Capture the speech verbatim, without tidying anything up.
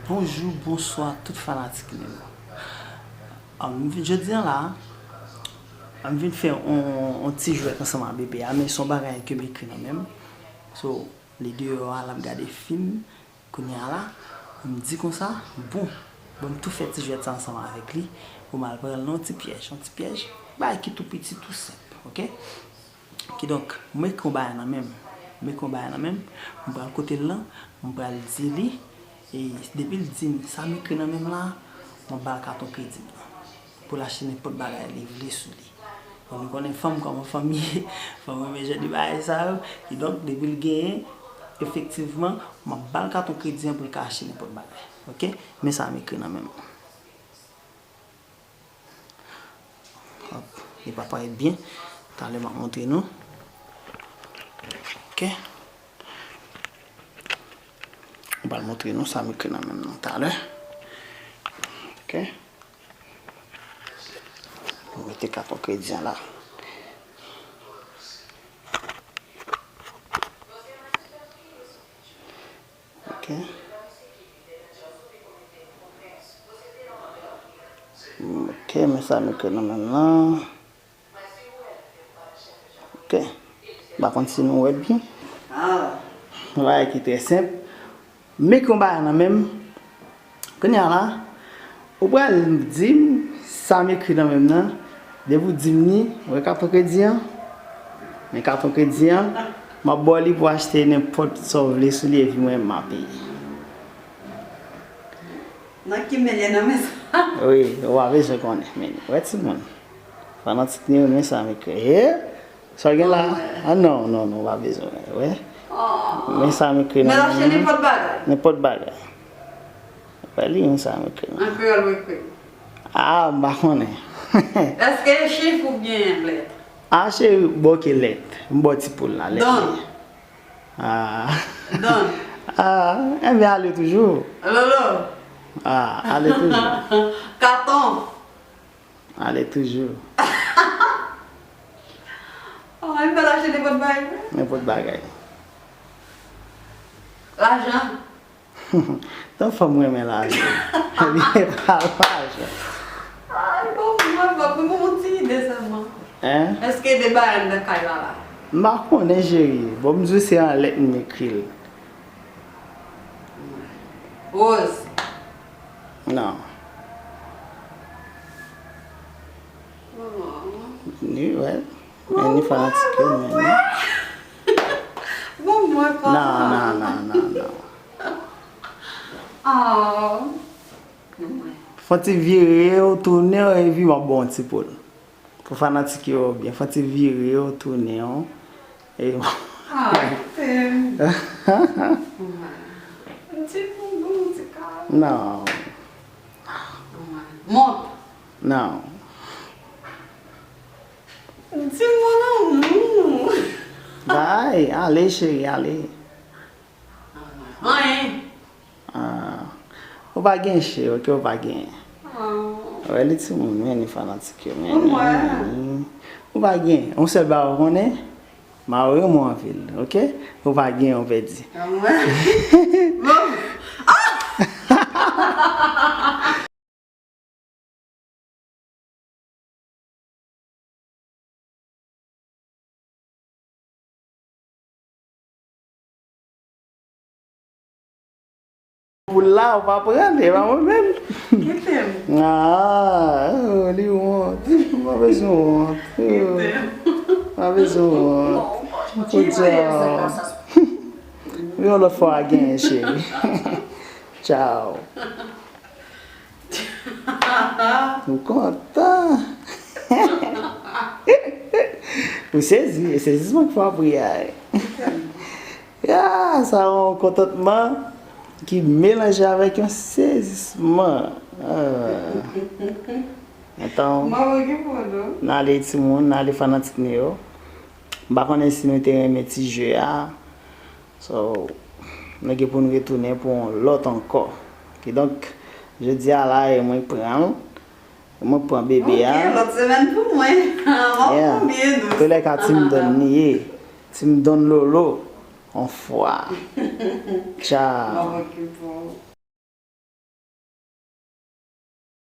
Bonjou, bonswa tout fanatik nou yo. Am, jodi a la, m vin fè on, on ti jwèt ansanm ak bebe a, men se yon bagay ke m ekri nan men m. So, li deyò a, l ap gade fim. Kounye a la, m di konsa, bon, bon, m tou fè ti jwèt sa ansanm avèk li, pou m al pran l nan yon ti pyèj, yon ti pyèj, bagay ki tou piti, tou senp, oke? Kidonk, mwen ekri yon bagay nan men m. Mwen ekri yon bagay nan men m. Mwen pral kote l lan, mwen pral di li. E depi l di m sa m ekri nan men m la, mwen ba l katon kredi m nan. Pou l achte nenpòt bagay li vle sou li. Bon, nou konnen fanm kòman fanm ye. Fanm renmen jan de bagay sa yo. Kidonk, depi l genyen, efektivman, mwen ba l katon kredi an pou l ka achte nenpòt bagay. Oke? Men sa m ekri nan men m. Hop, li pa parèt byen. Talè m ap montre nou. Oke. M pral montre nou sa m ekri nan men m nan talè. Oke. M mete katon kredi an la. Oke. Oke, men sa m ekri nan men m nan. Oke. M pa konn si nou wè l byen. Yon bagay ki trè senp. M ekri yon bagay nan men m. Kounye a la, ou pral di m sa m ekri nan men m nan. Depi w di m li, ou wè katon kredi an? Men katon kredi an, m ap ba w li pou w achte nenpòt sa w vle sou li, epi mwen, m a peye. Nan ki men li ye nan men sa? Wi, ou pa bezwen konnen. Men, wè timoun. Fanatik ni renmen sa m ekri. E? Sa w gen la? Ah, non, non, non, w pa bezwen wè. Men sa m ekri nan men m nan. Men l achte nenpòt bagay. Nenpòt bagay. Wè li, men sa m ekri nan men m. An kreyòl ou ekri? Ah, m pa konnen. Èske e chif oubyen lèt? Ah, cheri, bon, oke, lèt. M ba w ti poul la, lèt li ye. Ah. Don. Ah, enben ale toujou. Lolo. Ah, ale toujou. Katon. Ale toujou. Oh, enben l achte nenpòt bagay vre. Nenpòt bagay. Lajan. Tan fanm renmen lajan. Ebyen, pa lajan. Ay, bon, mwen, mwen, mwen, mwen, yon ti ide sèlman. Hein? Èske de bagay anndan kay la la? M pa konnen, cheri. Bon, m di w se an lèt m ekri l. Woz. Non. Ni, wè. Men ni fanatik yo, men ni. Bon, mwen pa. Non, non, non, non, non. Oh. Fò ti vire w, tounen w, epi m ap ba w yon ti poul. Pou fanatik yo byen, fò ti vire w, tounen w. E ah, tèm. Ti poul, bon, ti ka. Non. Mont. Non. Di mon amour. Bay, ale, cheri, ale. Anyen. Ah. Ou pa gen, cheri, oke, ou pa gen. Oh. Wè, li timoun, men li fanatik yo, men. Ou pa gen. Yon sèl bagay ou konnen, Mario mwen anpil, oke? Ou pa gen, ou pèdi. Bon. Pou la, ou pa pran, e pa mwen menm. Kite m. Ah, oh, li wont. M pa bezwen wont. Oh, m pa bezwen wont. Pou djòb. Yon lòt fwa, a genyen, cheri. Tchao. Ou kontan. Ou sezi, e sezisman k fè w ap ri a. Ya, sa yon kontantman ki melanje avèk yon sezisman. Ah. Antan, n ale timoun, n ale fanatik nou yo. M pa konnen si nou te renmen ti je a. So, nou gen pou n retounen pou yon lòt ankò. Kidonk, jodi a la, e mwen k pran l. E mwen k pran bebe a. Ok, lòt semèn pou mwen. M ap konbyen nou. Toulèka, Tim Don li ye. Tim Don Lolo. On fwa. Tcha. M ap okipe w.